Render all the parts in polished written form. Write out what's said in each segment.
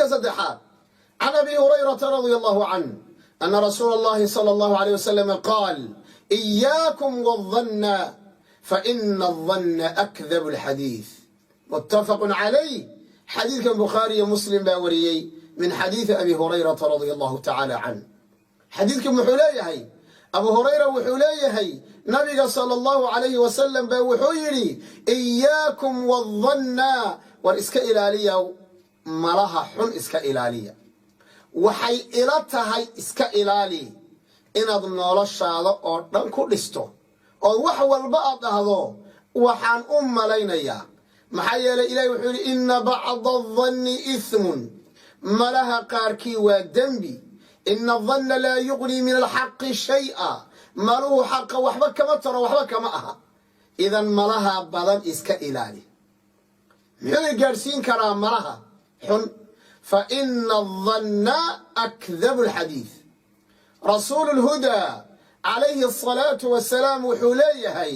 Xadiidka saddexaad, can Abi Hurayrata radia Allahu canh ana rasuula Allahi sala Allahu alayh wasalam qaal: "Iyaakum wadanna, faina aldanna akdabu alxadiid." Muttafaqun calayh. Xadiidkan Bukhaari iyo Muslim baa wariyey, min xadiidi Abi Hurayrata radia Allahu tacaala canh. Xadiidkan wuxuu leeyahay, Abu Hurayra wuxuu leeyahay, nabiga sala Allahu calayhi wasalam baa wuxuu yidhi: "Iyaakum wadanna." War iska ilaaliya malaha xun, iska ilaaliya waxay ila tahay, iska ilaali inaad noloshaada oo dhan ku dhisto oo wax walba aad dhahdo "waxaan u malaynayaa". Maxaa yeelay, Ilahi wuxuu yidhi: "Ina bacda adanni ithmun." Malaha qaarkii waa dembi. "Ina adanna laa yugnii min alxaqi shay'a." Maluhu xaqa waxba kama taro, waxba kama aha. Idan malaha badan iska ilaali. Muxuu gaadhsiin karaa malaha xun? Fa ina adanna akdabu alxadiid. Rasuulu lhudaa calayhi asalaatu wasalaam wuxuu leeyahay,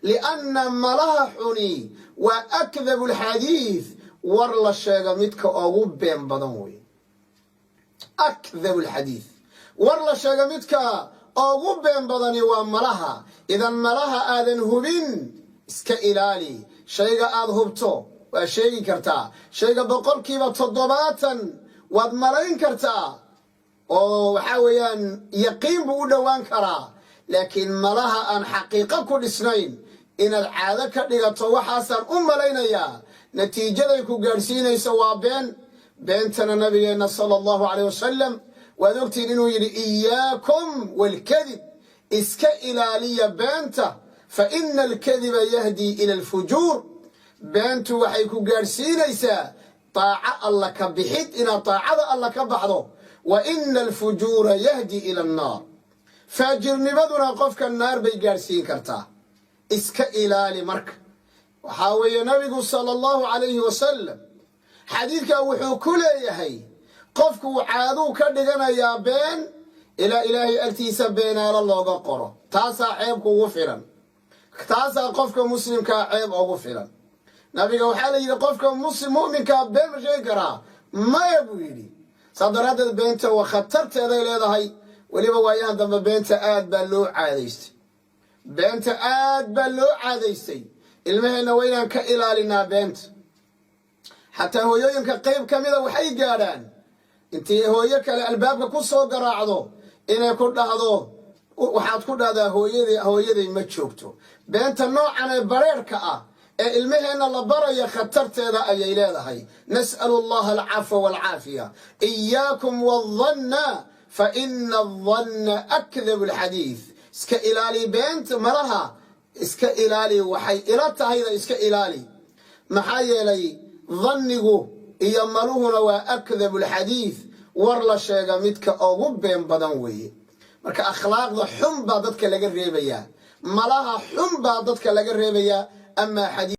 lianna malaha xuni waa akdabu alxadiid, war la sheega midka ugu been badan wey. Akdabu alxadiid, war la sheega midka ugu been badani waa malaha. Idan malaha aadan hubin iska ilaali. Shayga aad hubto waa sheegi kartaa. Shayga 70% waad malayn kartaa, oo waxaa weeyaan yaqiin buu u dhowaan karaa. Laakiin malaha aan xaqiiqo ku dhisnayn inaad caado ka dhigato, "waxaasaan u malaynayaa", natiijaday ku gaadhsiinayso waa been. Beentana nabigeenna sala Allahu caleyh wasalam waad ogtihiin inuu yidhi: "Iyaakum waalkadib." Iska ilaaliya beenta. "Fa ina alkadiba yahdii ila alfujuur." Beentu waxay ku gaadhsiinaysaa daaco Alla ka bixid, inaad daacada Alla ka baxdo. "Wa ina alfujuura yahdi ila annaar." Faajirnimaduna qofka naar bay gaadhsiin kartaa. Iska ilaali. Marka waxaa weeye, nabigu sala Allahu calayhi wasalam xadiidkaa wuxuu ku leeyahay, qofku caaduu ka dhiganayaa been ilaa Ilaahay agtiisa beenaalo looga qoro. Taasaa ceeb kugu filan, taasaa qofka muslimkaa ceeb ugu filan. Nabiga waxaa la yidhi: "Qofka muslim mu'minkaa been ma sheegi karaa?" "Maya," buu yidhi. Saa daraaddeed beenta waa khatarteeday leedahay. Weliba waayahan dambe beenta aad baa loo caadaystay, beenta aad baa loo caadaystay. Ilmaheenna waa inaan ka ilaalinaa beenta. Xataa hooyooyinka qayb ka mida waxay gaadhaan intii hooyo kale albaabka ku soo garaacdo inay ku dhahdo: "Waxaad ku dhahdaa hooyada, hooyaday ma joogto." Beenta noocan ee bareerka ah ee ilmaheenna la baraya khatarteeda ayay leedahay. Nas'alu Allaha alcafwa walcaafiya. Iyaakum wadanna, fa ina adanna akdabu alxadiid. Iska ilaali beenta, malaha iska ilaali, waxay ila tahayda iska ilaali. Maxaa yeelay, dhannigu iyo maluhuna waa akdabu alxadiid, war la sheega midka ugu been badan weeye. Marka akhlaaqda xun baa dadka laga reebayaa, malaha xun baa dadka laga reebayaa. Amaa xadiid